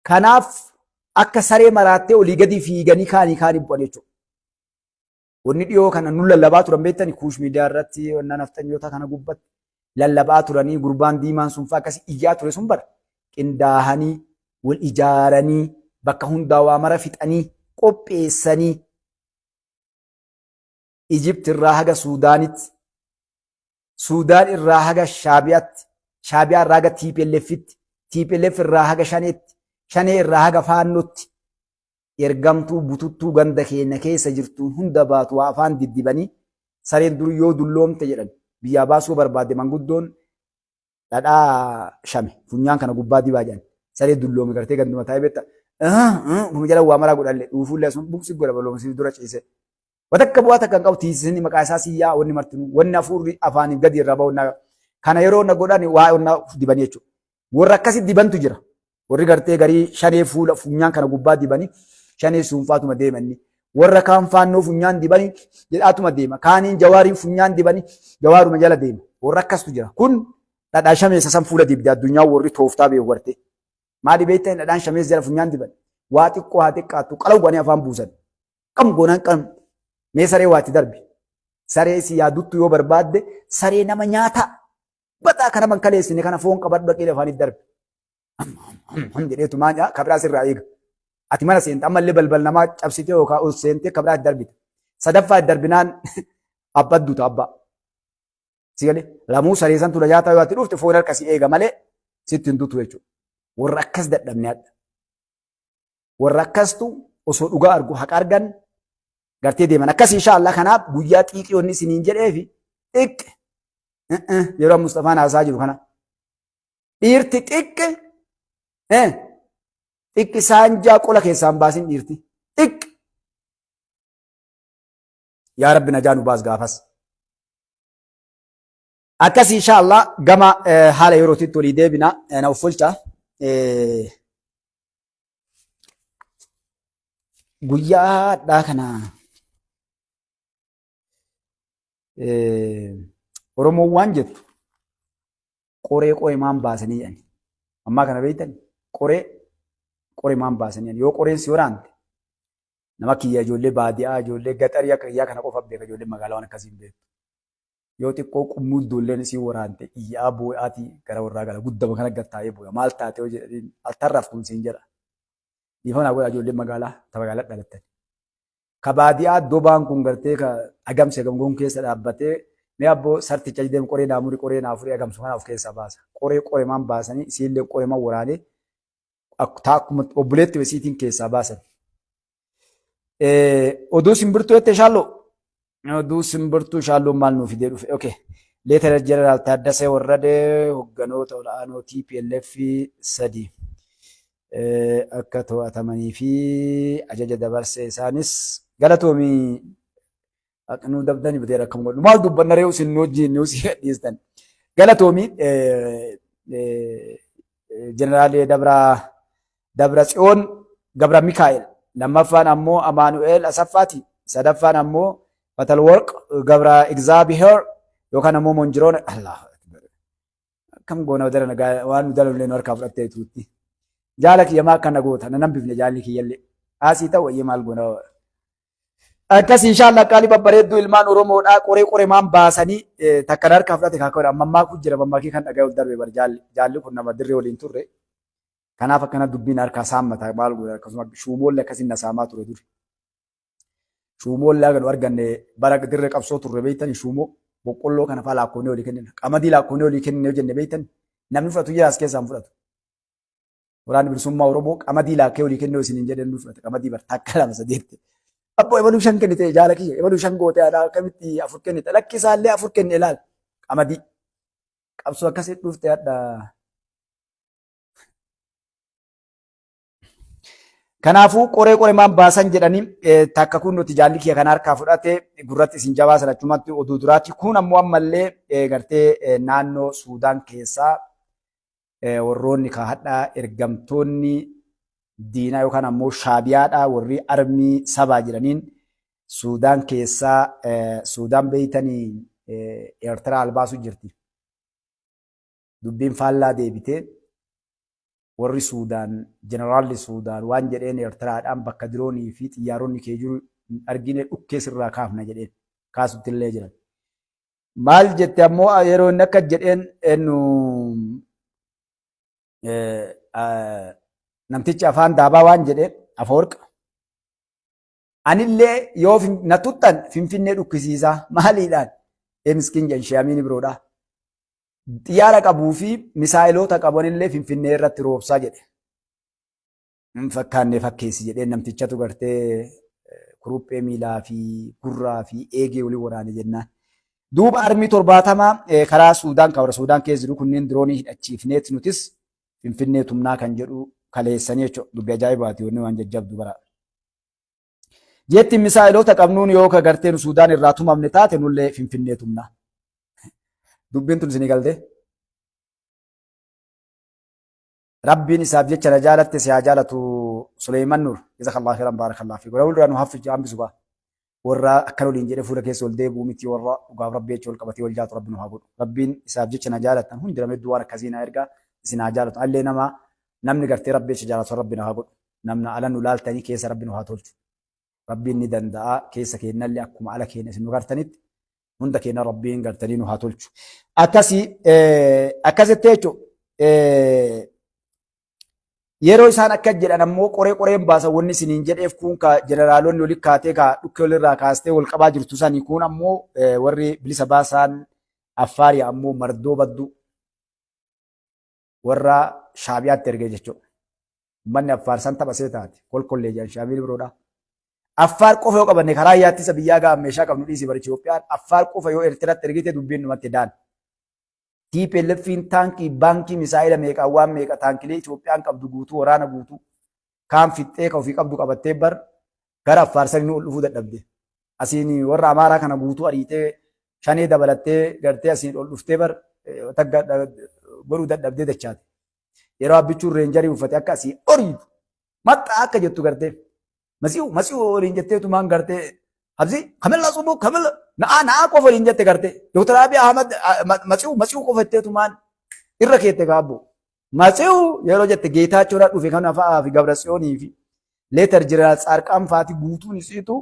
Kanaaf akka saree maraattee olii gadi fiiganii kaanii kaanii bu'an jechuudha. Wanni dhiyoo kana nu lallabaa turan beektani kuush miidiyaa irratti wanna nafxanyoota kana gubbatti lallabaa turanii gurbaan diimaan sun fa'aa akkasii iyyaa ture sun bara qindaahanii wal ijaaranii bakka hundaa waa mara fixanii qopheessanii Ijipt irraa haga Suudaanitti, Suudaan irraa haga Shaabiyaatti, Shaabiyaa irraa haga TPLFitti, TPLF irraa haga Shaneetti, Shanee irraa haga Faannootti ergamtuu bututtuu ganda keenya keessa jirtuun hunda baatu waa afaan diddibanii sareen dur yoo dulloomte jedhan biyyaa baasuu barbaadde manguddoon dhadhaa shame funyaan kana gubbaa dibaa jedhan saree dulloome gartee ganduma taa'ee beekta kun jala waa maraa godhalle dhuufuullee sun buqsi godha balloomsi dura ciise watakka bu'aa takka hin qabu tiisisni maqaa isaa siyyaa wanni martinuu wanni hafuurri afaaniif gadi irraa bahu kana yeroo na godhan waa onna dibanii jechuudha. Warra akkasi dibantu jira. Warri gartee garii shanee fuula funyaan kana gubbaa dibanii shanee suunfaatuma deemanni. Warra kaan faannoo funyaan dibanii jedhaatuma deema. Kaaniin jawaariin funyaan dibanii jawaaruma jala deema. Warra akkastu jira. Kun dhadhaa shameessa san fuula dibde addunyaa warri tooftaa beeku gartee. Maali beektan dhadhaan shameessa jala funyaan diban. Waa xiqqoo haa xiqqaattu qalaw godhanii afaan buusan. Qam goonaan qam. Mee saree waatti darbi. Saree si yaaduttu yoo barbaadde saree nama nyaataa. Baxaa kana man kaleessine kana foon qabadhu dhaqee afaanitti darbe. Ham jedheetu maa kabraa sirraa eega. Ati mana seente ammallee balbal namaa cabsitee yookaan ol seentee kabraa itti darbite. Sadaffaa itti darbinaan abbaa duuta abbaa. Si galee lamuu saree santu na nyaataa yoo ati dhufte foon harka si eega malee sitti hin dutu jechuudha. Warra akkas dadhabne hadha. Warra akkastu osoo dhugaa argu haqa argan gartee deeman. Akkas insha Allah kanaaf guyyaa xiiqii wanni isiniin jedheefi xiqqe yeroo Mustafaan haasaa jiru kana. Dhiirti xiqqe xiqqi saanjaa qola keessaan baasin dhiirti xiqqe. Yaa Rabbi najaa nu baas gaafas. Akkas insha Allah gama haala yerootitti walii deebina na uffolcha. Guyyaa hadhaa kana Oromoon waan jettu qoree qoree maan baasanii jedhani. Ammaa kana beektan qoree qoree maan baasanii jedhani. Yoo qoreen si waraante nama kiyya ijoollee baadiyaa ijoollee gaxarii akka kiyyaa kana qofa beeka ijoollee magaalaa waan akkasii hin beektu. Yoo xiqqoo qummuudduulleen isii waraante iyyaa boo'aatii gara warraa gala guddama kana gad taa'ee boo'a maal taate yoo jedhaniin altarraftuun siin jedha. Dhiifama naa godhaa ijoolleen magaalaa ta magaalaa dhalattan. Ka baadiyaa dobaan kun gartee ka agamsi agamgoon keessa dhaabbatee mee abboo sarticha deem qoree naa muri qoree naa furi agamsu kana of keessaa baasa. Qoree qoremaan baasanii isiillee qoremaan waraanee akkuma obboleetti isiitiin keessaa baasan. Oduu simbirtuu jette shaalloo. Oduu simbirtuu shaalloon maal nuu fidee dhufe? Okay. Leetana Jeneraal Taaddasee Warradee hogganoota ol'aanoo TPLF sadi akka to'atamanii fi ajaja dabarse isaanis galatoomii nu dabdanii buteera akkam godhu maal dubbanna reewu isin nu wajjin nu si gadhiistan galatoomii Jeneraal Dabraa Dabra Tsiyoon Gabra Mikaa'el lammaffaan ammoo Amaanu'eel Asaffaati sadaffaan ammoo Fatalworq Gabra Igzaabiheer yookaan ammoo Monjiroon Allah akkam goona dara nagaa waan nu dalallee nu harkaa fudhattee tuutti. Jaala kiyya maa akkana goota na nan bifne jaalli kiyyallee. Haasii ta'u wayyee maal goona. Akkas inshaallah qaalii babbareedduu ilmaan Oromoodhaa qoree qoremaan baasanii takka harkaa fudhate kaakaadha. Mammaakuu jira mammaakii kan dhaga'e ol darbe bar jaalli jaalli kun nama dirree waliin turre. Kanaaf akkana dubbiin harkaa saammata maal godha akkasuma shuumoolli akkasiin na saamaa ture duri. Shuumoolli haga nu arganne bara dirree qabsoo turre beektani shuumoo boqqolloo kana fa'aa laakkoonee olii kennina. Qamadii laakkoonee olii kennine yoo jenne beektani namni fudhatu jira as keessaa hin fudhatu. Waraanni bilisummaa Oromoo qamadii laakkee olii kennee isiniin jedhee nu fudhate qamadii bar takka lama sadeetti. Abboo ebaluu shan kennite jaala kiyya ebaluu shan goote haadha akkamitti afur kennite lakkisaallee afur kenne ilaal qamadii. Qabsoo akkasii dhufte hadha. Kanaafuu qoree qoremaan baasan jedhanii takka kun nuti jaalli kiyya kana harkaa fudhate gurratti isin jabaasan achumatti oduu duraati. Kun ammoo ammallee gartee naannoo Suudaan keessaa warroonni kaahadhaa ergamtoonni diinaa yookaan ammoo shaabiyaadhaa warri armii sabaa jedhaniin Suudaan keessaa Suudaan beeytanii Eertiraa albaasu jirti. Dubbiin faallaa deebitee. Warri Suudaan, jeneraalli Suudaan waan jedheen Eertiraadhaan bakka diroonii fi xiyyaaronni kee jiru argine dhukkee sirraa kaafna jedheen kaasutti illee jiran. Maal jette ammoo yeroo inni akka jedheen eenyu namtichi afaan daabaa waan jedheen Afawarq anillee yoo na tuttan Finfinnee dhukkisiisaa maaliidhaan ee miskiin jedhan Sheeyamiin biroodhaa. Xiyyaara qabuu fi misaa'iloota qabanillee Finfinnee irratti roobsaa jedhe. Hin fakkaanne fakkeessi jedhee namtichatu gartee kuruphee miilaa fi gurraa fi eegee waliin waraane jennaan. Duuba armii 70 karaa Suudaan kan warra Suudaan keessa jiru kunneen diroonii hidhachiifneet nutis Finfinnee tumnaa kan jedhu kaleessanii jechuudha. Dubbi ajaa'ibaati wanni waan jajjabdu bara. Jeetti misaa'iloota qabnuun yoo ka gartee nu Suudaan irraa tumamne taate nullee Finfinnee tumna. Dubbiin tun isinii galtee? Rabbiin isaaf jecha na jaalatte si haa jaalatu Suleyman Nur. Jazakallahu khairan barakallahu fiikum. Rabbi nu haffichu hambisu gaa. Warra akkan waliin jedhe fuula keessa ol deebi'u miti warra dhugaaf Rabbi jecha wal qabatee wal jaalatu Rabbi nu haa godhu. Rabbiin isaaf jecha na jaalattan hundi nama hedduu waan akkasii na ergaa isin haa jaalatu. Allee nama namni gartee Rabbi jecha jaalatu Rabbi na haa godhu. Namna ala nu laaltanii keessa Rabbi nu haa tolchu. Rabbiin ni danda'a keessa keennallee akkuma ala keenya isin nu gartanitti hunda keenya Rabbiin gartanii nu haa tolchu. Akkasii akkasitti jechuun yeroo isaan akka jedhan ammoo qoree qoreen baasan wanni isiniin jedheef kun ka jeneraalonni oli kaatee ka dhukkee olirraa kaastee wal qabaa jirtu sanii kun ammoo warri bilisa baasaan Affaarii ammoo mardoo badduu warra Shaabiyaatti ergee jechuudha. Uummanni Affaar san tapha see taate kolkollee jedhan Shaabiin biroodha. Affaar qofa yoo qabanne karaa yaattisa biyyaa ga'a meeshaa qabnu dhiisi bara Itoophiyaan Affaar qofa yoo Eertiraatti ergite dubbiin dhumatti daan. TPLF'n taankii baankii misaa'ila meeqaan waan meeqa taankilee Itoophiyaan qabdu guutuu waraana guutuu kaan fixxee ka ofii qabdu qabattee bar gara Affaar sanii ol dhufuu dadhabde. Asiin warra Amaaraa kana guutuu ariitee shanee dabalattee gartee asiin ol dhuftee bar tagga godhuu dadhabdee dachaate. Yeroo abbichuun reenjarii uffate akka asii oriitu maxxaa akka jettu gartee masi'u masi'u waliin jetteetumaan gartee habsi kamilla subu kamilla na'aa na'aa qofa waliin jette gartee Dooktar Abiy Ahmad masi'u masi'u qofa jetteetumaan irra keette gaabbo. Masi'u yeroo jette Geetaachoodhaa dhufe kana fa'aa fi Gabratsiyoonii fi leetar Jeneraal Tsaarqaan fa'aati guutuun isiitu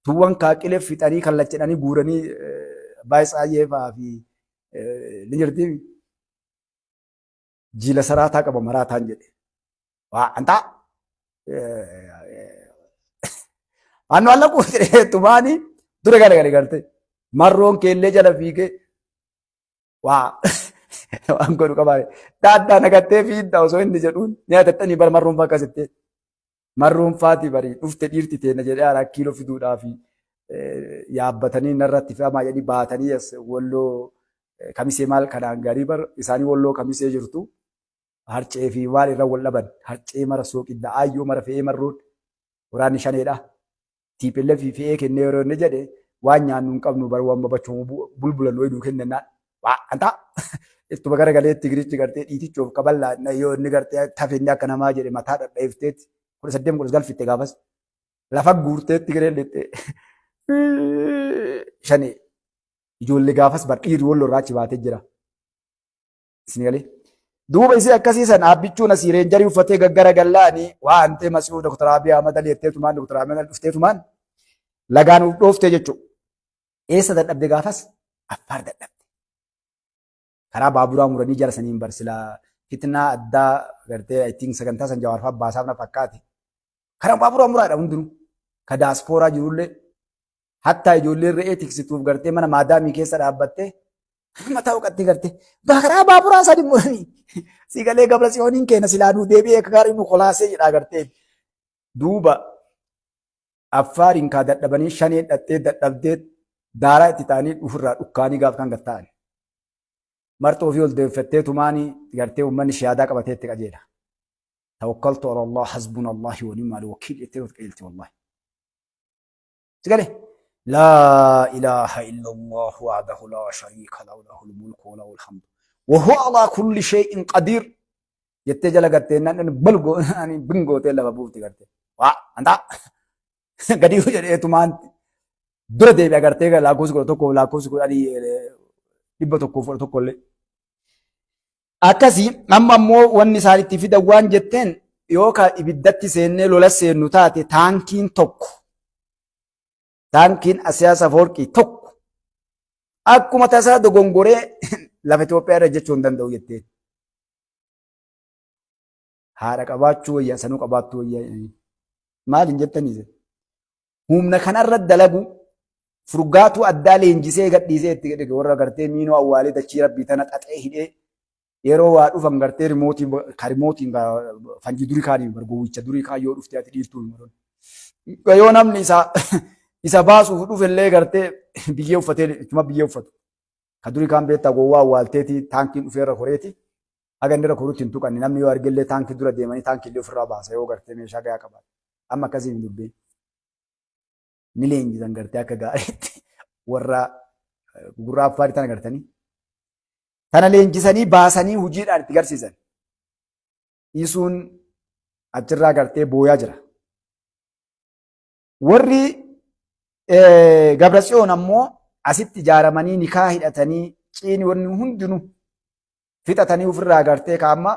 tuwwan kaaqilee fixanii kallachedhanii guuranii Abbaay Tsaayyee fa'aa fi ni jirti. Jiila saraataa qaba maraataan jedhe. Waa antaa annu allaquu jedhee tumaanii dura galagale garte. Marroon keellee jala fiigee waa waan godhu qabaa. Daaddaa nagattee fiidda osoo inni jedhuun ni atattanii bara marroon faa akkasitti. Marroon faati bari dhufte dhiirti teenna jedhee araa kiiloo fiduudhaaf yaabbatanii narratti fe'amaa jedhanii baatanii as walloo kamisee maal kanaan gaarii bar isaanii walloo kamisee jirtu harcee fi maal irra wal dhaban harcee mara sooqidda aayyoo mara fe'ee marroon waraanni shaneedha. TPLF fe'ee kennee yeroo inni jedhe waan nyaannu hin qabnu bar waan babachuun bulbulan wayii nuu kennennaan waa antaa ittuma garagalee Tigirichi gartee dhiitichoof kaballaa yoo inni gartee tafe inni akka namaa jedhe mataa dhadhaifteetti 18 19 fitte gaafas lafa guurteetti Tigireen lixxee shanii ijoollee gaafas bar dhiirri wal irraa achi baatee jira. Isin galee. Duuba isii akkasii san dhaabbichuun asii reenjarii uffatee gaggara gallaanii waa antee masihuu Dr. Abiy Ahmad Ali jetteetumaan Dr. Abiy Ahmad dhufteetumaan lagaan uf dhooftee jechuudha. Eessa dadhabde gaafas? Affaar dadhabde. Karaa baaburaa muranii jara saniin bar silaa fitnaa addaa gartee I think sagantaa san Jawaar fa'aa baasaaf na fakkaate. Karaa baaburaa muraadha hundinuu. Ka daaspooraa jirullee hattaa ijoolleen re'ee tiksituuf gartee mana maadaamii keessa dhaabbattee mataa uqattee gartee karaa baaburaa sadi muranii si galee gabra tsiyooniin keenya silaa nuu deebi'ee akka gaarii nu kolaasee jedhaa gartee. Duuba Affaariin kaa dadhabanii shanee dhattee dadhabdee daaraa itti ta'anii ofirraa dhukkaanii gaaf kan gad ta'an. Marxoo fi ol deeffattee tumaanii gartee uummanni shiyaadaa qabatee itti qajeela. Tawakkaltu ala Allah hasbuna Allahi wa ni'mal wakiil jettee of qajeelti wallahi. Si galee? Laa ilaaha illallah wahdahu laa shariika lahu lahul mulku wa lahul hamdu wa huwa alaa kulli shay'in qadiir jettee jala gartee nan bal goonanii bin gootee lafa buufti gartee. Waa antaa gadi jedhee tumaan dura deebi'a gartee lakkoofsi 11 lakkoofsi 10 111 illee. Akkasii amma ammoo wanni isaan itti fidan waan jetteen yoo ka ibiddatti seennee lola seennu taate, taankiin tokko, taankiin Asiyaas Afoorqii tokko akkuma tasaa dogongoree lafa Itoophiyaa irra jechuu hin danda'u jetteen. Haadha qabaachuu wayyaa, sanuu qabaattuu wayyaa. Maal hin jettanii? Humna kanarra dalagu furgaatuu addaa leenjisee gadhiisee itti gadhe. Warra gartee miinoo awwaalee dachii rabbii tana xaxee hidhee, yeroo waa dhufan gartee rimootiin ka rimootiin fanjii durii kaanii bargowwicha durii kaan yoo dhufte ati dhiirtuu hin. Yoo namni isa baasuuf dhufellee gartee biyyee uffatee ittuma biyyee uffatu. Ka durii kaan beektaa, gowwaa awwaalteeti taankiin dhufeerra koreeti. Haga inni irra korutti hin tuqanne. Namni yoo argellee taankii dura deemanii taankii illee ofirraa baasa yoo gartee meeshaa gahaa qabaate. Amma akkasii hin dubbiin. Ni leenjisan gartee akka gaariitti warra gurraa affaarii tana gartanii. Tana leenjisanii baasanii hojiidhaan itti garsiisan. Isuun achirraa gartee booyaa jira. Warri Gabratsiyoon ammoo asitti ijaaramanii nikaa hidhatanii ciini wanni hundinuu fixatanii ofirraa gartee kaamma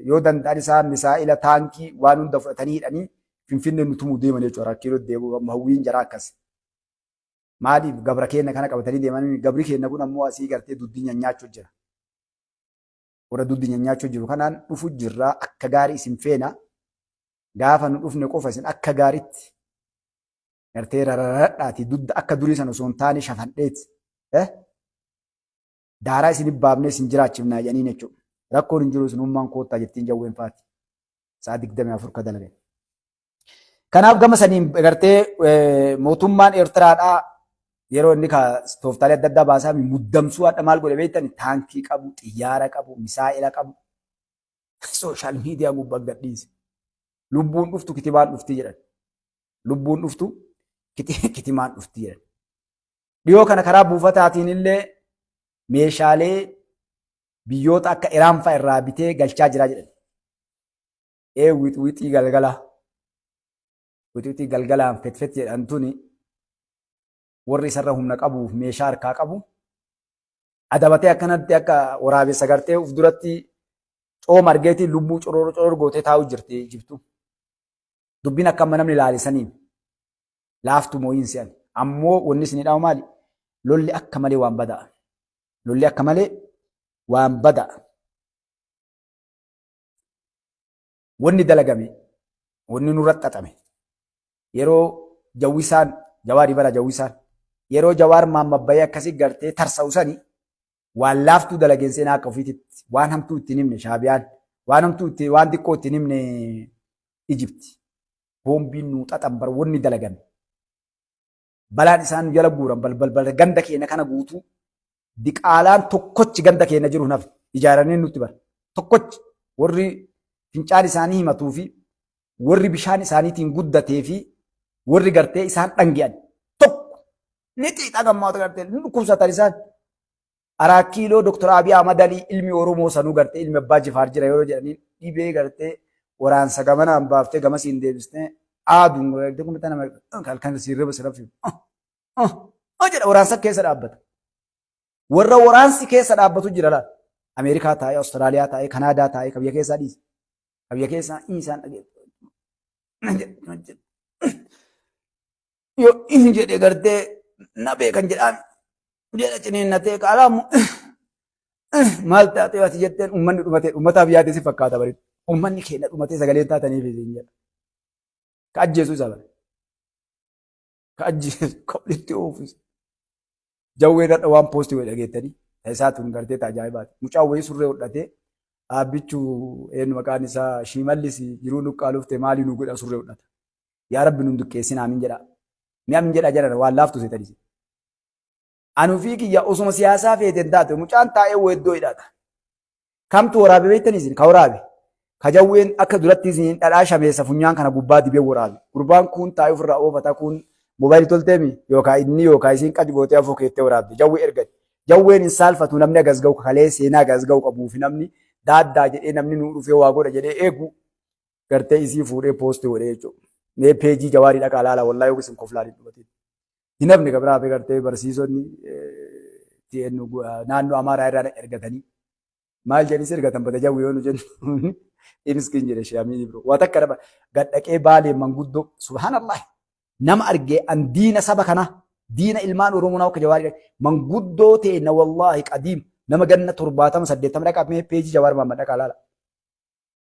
yoo danda'an isaan misaa'ila, taankii waan hunda fudhatanii hidhanii Finfinnee nu tumuu deeman jechuudha. Rakkiiroo deemu hawwiin jaraa akkas. Maaliif gabra keenya kana qabatanii deemanii? Gabri keenya kun ammoo asii gartee duddi nyaachuu jira. Warra duddi nyaachuu jiru kanaan dhufu jirra, akka gaarii isin feena. Gaafa nu dhufne qofa isin akka gaariitti gartee rararadhaati dudda akka durii sana osoo hin taane shafandheeti. Daaraa isin baafnee isin jiraachifnaa jedhaniin jechuudha. Rakkoon hin jiru, isinummaan koottaa jettiin jawween faati. Sa'a 24 ka dalagan. Kanaaf gama saniin gartee mootummaan Eertiraadhaa yeroo inni tooftaalee adda addaa baasaa muddamsuu hadha maal godhe beektan? Taankii qabu, xiyyaara qabu, misaa'ila qabu. Social media gubbaa gadhiise. Lubbuun dhuftu kitibaan dhufti jedhan. Lubbuun dhuftu kitimaan dhufti jedhan. Dhiyoo kana karaa buufataatiin illee meeshaalee biyyoota akka Iraan fa'a irraa bitee galchaa jira jedhan. Ee, wixwixii galgala. Wixwixii galgalaan fetfet jedhan tuni warri isarra humna qabuuf meeshaa harkaa qabu adabatee akkanatti akka waraabessa gartee uf duratti cooma argeetii lubbuu coror coror gootee taa'u jirti jibtu. Dubbiin akka amma namni laalisaniin laaftu mooyin se'an. Ammoo wanni isin dhaamu maali? Lolli akka malee waan bada'a. Lolli akka malee waan bada'a. Wanni dalagame, wanni nurra xaxame, yeroo jawwisaan jawaarii bara jawwisaan yeroo Jawaar maamabbayee akkasii gartee tarsa'u sani waan laaftuu dalageen seenaa akka ofiititti waan hamtuu ittiin himne Shaabiyaan, waan hamtuu itti waan xiqqoo ittiin himne Ijipti. Boombiin nuu xaxan bar, wanni dalagame. Balaan isaan nu jala guuran balbal ganda keenya kana guutuu diqaalaan tokkochi ganda keenya jiru hin hafne ijaaranii nutti bara. Tokkochi warri fincaan isaanii himatuu fi warri bishaan isaaniitiin guddatee fi warri gartee isaan dhangi'an tokko ni xiixa gammaatu gartee ni dhukkubsatan isaan. Araa Kiiloo Dr. Abiy Ahmad Alii ilmi Oromoo sanuu gartee ilmi Abbaa Jifaar jira yeroo jedhanii dhibee gartee waraansa gamanaan baaftee gamasiin deebistee aaduun gartee kuma nama halkan sirriba sirrafi jedha, waraansa keessa dhaabbata. Warra waraansi keessa dhaabbatu jira laata. Ameerikaa taa'ee, Awustiraaliyaa taa'ee, Kanaadaa taa'ee, ka biyya keessaa dhiise. Ka biyya keessaa isaan dhageettu. Yoo inni jedhe gartee na beekan jedhaan jedha ciniinnatee qaalaamu maal taatee ati jetteen, uummanni dhumatee uummataaf yaade si fakkaata bari. Uummanni keenya dhumatee sagalee taataniif isin jedha. Ka ajjeesu isa bara. Ka ajjeesu, ka walitti oofu. Jawwee irra waan poostii godhe dhageettanii isaa tun gartee ajaa'ibaati. Mucaan wayii surree hodhatee dhaabbichuu eenyu maqaan isaa Shimallis jiruu nuqqaalufte maalii nu godha surree hodhata. Yaa Rabbi nun duqqeessin, aamin jedha. Mi aamin jedha jedhan waan laaftu seetanii. Anu fi kiyya osuma siyaasaa feeten taate mucaan taa'ee weeddoo hidhata. Kamtu waraabe beektanii isin? Ka waraabe. Ka jawween akka duratti isin dhadhaa shameessa funyaan kana gubbaa dibee waraabe. Gurbaan kun taa'ee ofirraa oofata, kun moobaayilii tolteemi yookaan inni yookaan isiin qaji gootee afoo keettee waraabde. Jawwee ergate. Jawween hin saalfatu. Namni agas ga'u kalee seenaa agas ga'u qabuufi namni daaddaa jedhee namni nuu dhufee waa godha jedhee eegu gartee isii fuudhee poostii godhee jechuudha. Mee peejii Jawaarii dhaqaa laala, wallaahi yoo isin koflaan hin dhumatin. Hin hafne ka biraa hafe gartee barsiisonni naannoo Amaaraa irraa ergatanii. Maal jedhanii si ergatan bada jawwi yoo nu jennu. Miskiin jedhe Shee Amiin Ibro. Waa takka dhaba gad dhaqee Baalee manguddoo, subhaanallah, nama argee an diina saba kana, diina ilmaan Oromoo nama akka Jawaar manguddoo ta'e na, wallaahi, qadiim nama ganna 70 80 dhaqaa, mee peejii Jawaar Mahammad dhaqaa laala.